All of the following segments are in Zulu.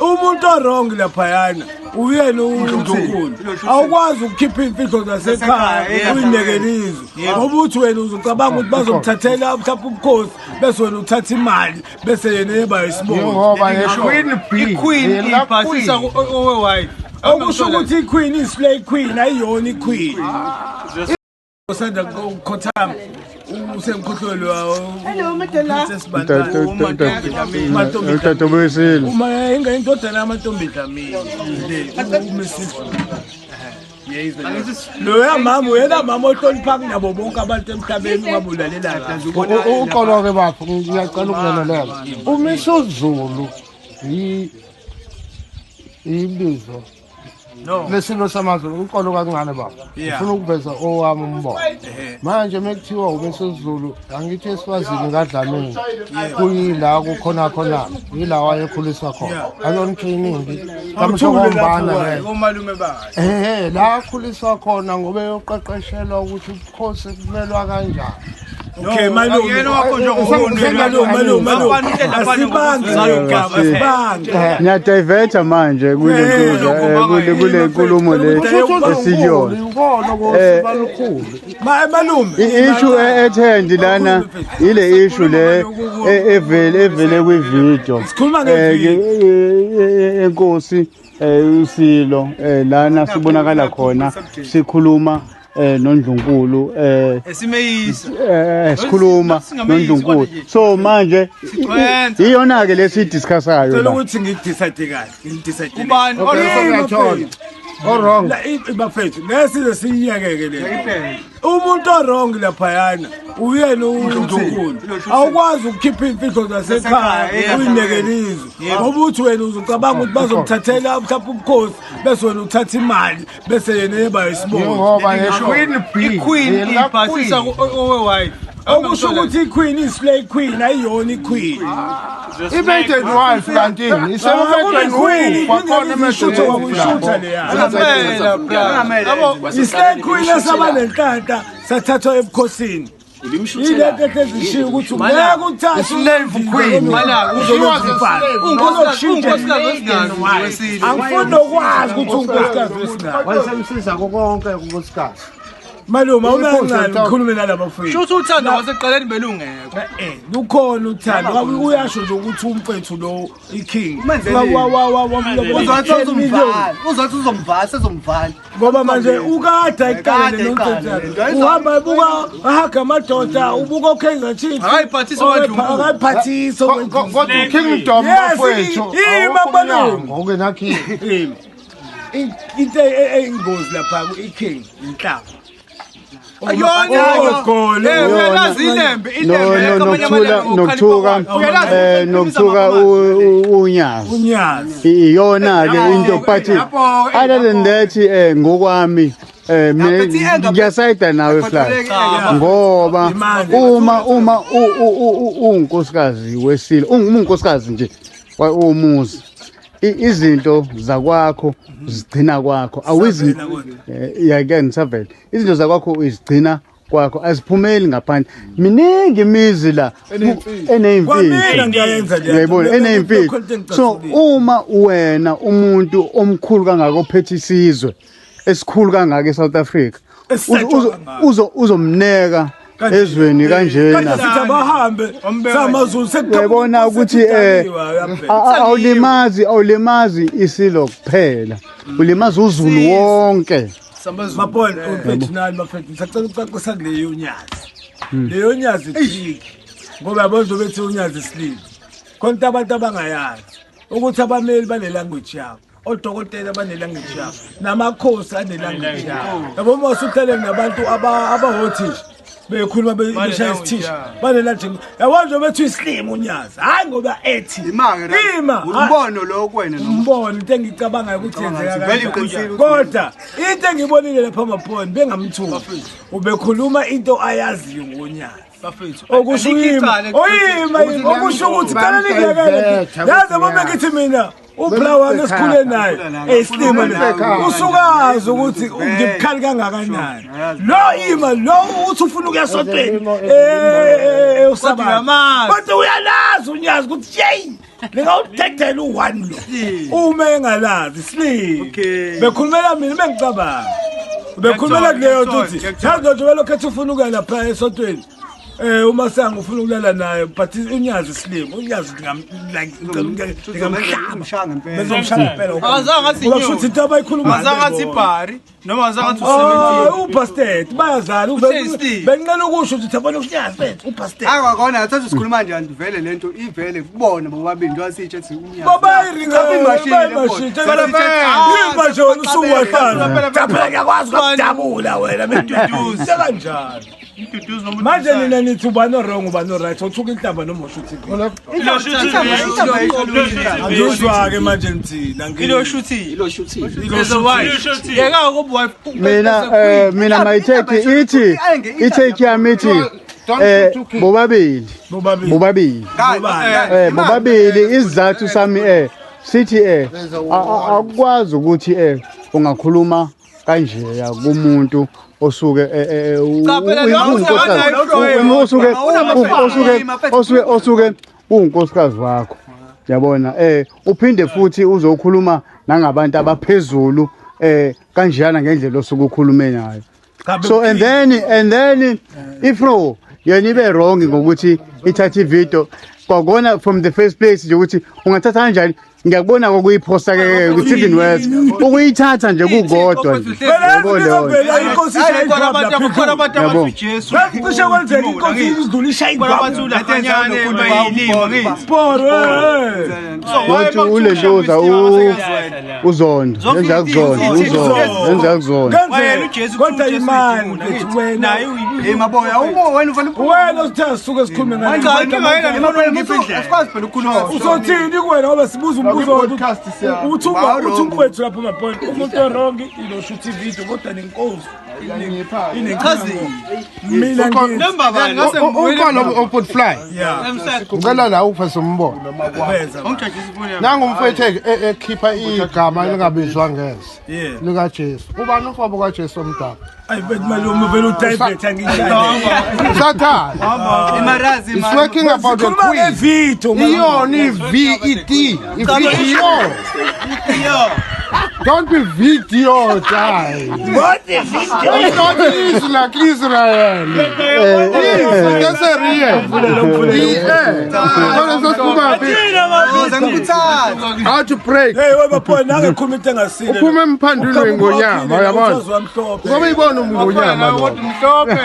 Umuntu o-wrong laphayana uyena uNkulunkulu. Awukwazi ukukhipha iy'mfihlo zasekhaya uyinekele izwe ngoba uthi wena uzucabanga ukuthi bazomthathela mhlawumbe ubukhosi bese wena uthatha imali bese yena eba isibongo. Ngoba ngesho Queen B. I-queen Yena ibhasisa queen. owe-wife. Okusho ukuthi i-queen i-slay queen ayiyona i-queen. Usanda ukukhothama usemkhohlweni wawo. Hello, Madela. Utata Uma indodana yamantombi Dlamini le uMrs. Loya mama uyena mama ohlonipha kunabo bonke abantu emhlabeni ungabulalela kahle. Uxolo-ke bafo, ngiyacela ukungenelela. UMisuzulu ibizo lesilo samaZulu. Uxolo kancane baba, ngifuna ukuveza owami umbono. Manje mekuthiwa uMisuzulu, angithi eSwazini kaDlamini kuyila kukhona khona, yila wayekhuliswa khona, akuyona training kamhlokombana leyo. Omalume bakhe. Ehe, la akhuliswa khona ngoba eyoqeqeshelwa ukuthi ubukhosi kumelwa kanjani. Okay malume. Akuyena owakhonjwa ngomunwe. Malume malume malume. Afana into elafana Asibange ngokuzalwa. leyo gama asibange. Ngiyadiverta manje kule ntuza, kule nkulumo le esiyona. Ubona kosibalukhulu. Ma malume. I-issue at hand lana ile issue le evele kwi-video. Sikhuluma nge-video. Enkosi usilo lana sibonakala khona sikhuluma noNdlunkulu Esimeyisa. Sikhuluma noNdlunkulu, so manje Sigcwensa. iyona ke lesiyidiscussayo Cela la. ukuthi ngikudecide kahle. Ngidecide. Ubani? Uyathola. O-wrong. La bafethu ngeke size siyiyekeke le. Umuntu o-wrong laphayana uyena uNkulunkulu. Awukwazi ukukhipha iy'mfihlo zasekhaya uyinekele izwe ngoba uthi wena uzucabanga ukuthi bazomthathela mhlawumbe ubukhosi bese wena uthatha imali bese yena eba isibongo. Ngoba ngesho Queen B. I-queen Yena ibhasisa queen. owe-wife. Okusho ukuthi i-queen i-slay queen ayiyona i-queen. I-maiden wife kanti yini? Ise-maiden Queen wife wakhona ishutha i-maiden wife. wakuyishutha leya. Phela bra. Yabo I-slay queen esaba nenhlanhla sathathwa ebukhosini. Ilento ehlezi ukuthi ngeke uthathe Slave queen. Malaka, uzokushintsha. unkosikazi wesingani wesilo. Angifuni nokwazi ukuthi unkosikazi wesingani. Wayesemsiza konke unkosikazi. Malume Inkosi awunancane ethatha- ngikhulume nalaba mfowethu. Shuthi uthando wasekuqaleni belungekho. Lukhona uthando. Uyasho nje ukuthi umfethu lo i-king. Umenzeleni? Wa- wa- wa- wa- Uzothi 10 million. uzomvala, uzothi uzomvala, sezomvala. Ngoba manje ukade ayiqale Kade le ayiqale nonsense. le nto. Uhamba ebuka ahaga amadoda, ubuka oKaizer Chiefs. Akayiphathisi okwendlunkulu. Akayiphathisi okwendlunkulu. Kodwa ukingdom Yes, bafowethu. ima malume. Okunakhi. Into eyingozi lapha i-king inhlamba. Ayona. Oh, gole. Uyalazi ilembe, No ilembe no nokuthuka nokuthuka nokuthuka unyazi. Unyazi. Iyona ke into, but other than that, ngokwami mina ngiyasayida nawe Fly, ngoba uma unkosikazi wesilo, ungunkosikazi nje womuzi, izinto zakwakho zigcina kwakho, awizi ya ke ngisavele, izinto zakwakho uzigcina kwakho, aziphumeli ngaphandle. Miningi imizi la eneyimfihlo. Kwamina ngiyayenza leyo. Uyayibona, eneyimfihlo. So uma wena umuntu omkhulu kangaka ophethe isizwe esikhulu kangaka eSouth Africa Esisatshwa kangaka. uzomneka ezweni kanjena. Kanti sithi abahambe samaZulu. Uyabona ukuthi awulimazi isilo kuphela, ulimaza uZulu wonke. Mabona umfethu nani bafethu, ngisacela ukucacisa kuleyo nyazi. Leyo nyazi trick. Ngoba yabona nje bethi unyazi sleep. Khona abantu abangayazi ukuthi abameli bane language yabo. Odokotela bane language yabo. Namakhosi ane language yabo. Yabo uma usuhlele nabantu abahothisha bekhuluma beshaya isithisha bane language. Yabo nje bethi islim unyazi. Hayi ngoba ethi. Ima-ke la. Ima. Umbono lo kuwena noma? Umbono into engicabangayo ukuthi yenzeka Vele kanjani. uqinisile ukuthi- Kodwa into engibonile lapha mabhoni bengamthuki ubekhuluma into ayaziyo ngonyazi. Bafethu. Okusho Alikho uyima icala oyima yima, okusho ukuthi cela ningiyekele. Bayamdivertha Yazi yabo ukuthi bengithi mina ubra wami esikhule naye eyislima le usukazi ukuthi ngibukhali kangakanani lo ima lo uthi ufuna ukuya esontweni Kodwa usabani uyamazi. kodwa uyalazi unyazi ukuthi yeyi. Lingawudedela u-one lo. Uma engalazi slim. Okay. Bekhulumela mina bengicabanga. Bekhulumela kuleyo nto uthi Ngiyakuthola. yazi nje belokhu ethi ufuna ukuya lapha esontweni. Uma sanga ufuna ukulala naye but unyazi slim unyazi ngam like ngingamhlaba. Umshaya ngempela. Bezomshaya ngempela. Akazange athi Ngoba kusho ukuthi into abayikhulumayo. Azange athi ibhari noma azange athi Oh, u-17. ubasted bayazala Uthe isibili. benqena ukusho ukuthi yabona unyazi bethu ubasted. Akakona athathe sikhuluma njani vele lento ivele kubona bobabili njengoba sitshe thi unyazi. Babayiringa usuwahlala. Cha phela ngiyakwazi ukudabula wena Mduduzi. Kanjani? Mduduzi noma Manje nina nithi ubani o-wrong ubani o-right othuka inhlamba noma usho uthi Angizwa-ke manje nithina Ilo shuthi. Ilo shuthi. As a wife. Yeka ngoba wife. Mina mina my take ithi i-take yami ithi bobabili bobabili bobabili bobabili isizathu sami sithi akukwazi ukuthi ungakhuluma kanjeya kumuntu osuke Cha, phela lo osuke osuke osuke unkosikazi wakho yabona uphinde futhi uzokhuluma nangabantu abaphezulu kanjeyana ngendlela osuke ukhulume nayo. So and then ifro yena ibe wrong ngokuthi ithathe ivideo kwakona from the first place nje ukuthi ungathatha kanjani. Ngiyakubona kokuyiphosta ke ukuthi even worse ukuyithatha nje kukodwa nje yabo leyo nto. Phela inkosi ishaye Khona abantu indlwabu khona abantu Yabo. abathi uJesu. Cishe kwenzeka inkosi idlula ishaye Khona indlwabu. abathi ulahanyane bayilima ngithi. Sport eh. So why Ngothi ulentuza uzondo yenza kuzondo uzondo yenza kuzondo Wayena uJesu Kodwa uJesu imani uyidimoni, mfethu angithi? wena. Naye uyi- Hey maboya ubo wena uvela Wena usithe sisuke sikhulume ngale. Cha, inkinga yena Maboya ngifuna ungiphe indlela. asikwazi phela ukukhuluma. Usothini kuwena ngoba sibuza umbuzo Nakwi podcast siya- uthi uthi umfowethu lapha mapoint umuntu o-wrong ilo shoot video kodwa nenkosi Chazile. Mina ngithi Number bani? Ngase ngibuyele Ukhona open fly. yeah Ngicela la ufese umbono. veza Ungijajisa ifoni yami. Nangu umfowethu ekhipha igama elingabizwa ngeze yeah likaJesu. Ubani umfowabo kaJesu omdala? Ayi bet malume vele udivert angishaya. Sathane. Imarazi It's working about the Sikhuluma queen. ngevideo Iyona i-V-E-D. I-video. Don't be video die. What the video? It's not easy like Israel. That's a real. Yeah. Ngikuthatha. How to break. Hey wena point nange khuluma into engasile. Uphuma emphandwini wengonyama uyabona. Wamhlophe. Ngoba ibona umngonyama lo. Mhlophe.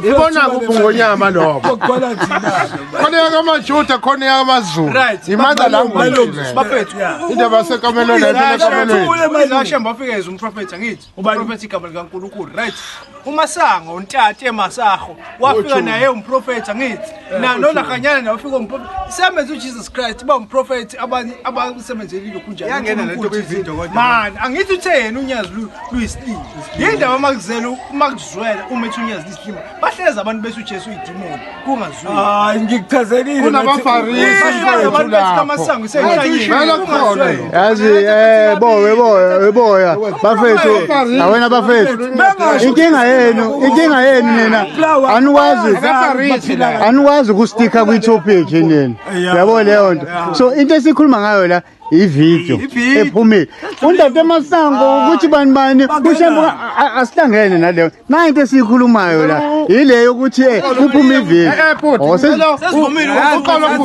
Ibona kuphi ungonyama lokho. Kokugcwala thina. Khona yakamaJuda khona yakamaZulu. Right. Imanda language. Bafethu. Indaba yasekamelweni ayiphelekamelweni. Izashemba wafika umprofethi angithi. Umprofethi igama likaNkulunkulu, right? uMasango untate Masaho wafika naye umprofethi angithi. Na nolahanyana naye wafika umprofethi. Semenze uJesus Christ ba umprofethi abanye abasebenzelile kunjani. Iyangena lento kwivideo kodwa. Man, angithi uthe yena unyazi luyisilima. Yindaba makuzela makuzwela uma ethi unyazi luyisilima. Bahleza abantu bese uJesu uyidimoni kungazweli. Hayi ngikuchazelile. Kunabafarisi Bahleza abantu bethi kaMasango isehlanyeni. Vele khona. Yazi boya boya bafethu awena bafethu inkinga yenu nina anikwazi ukustika kwi-topic nina yabo leyo nto. So into esikhuluma ngayo la ivideo ephumile undade Masango ukuthi bani bani ushembe asihlangene naleyo nayo into esiyikhulumayo la ile yokuthi kuphume ivideo. Airport. Sesivumile Uqala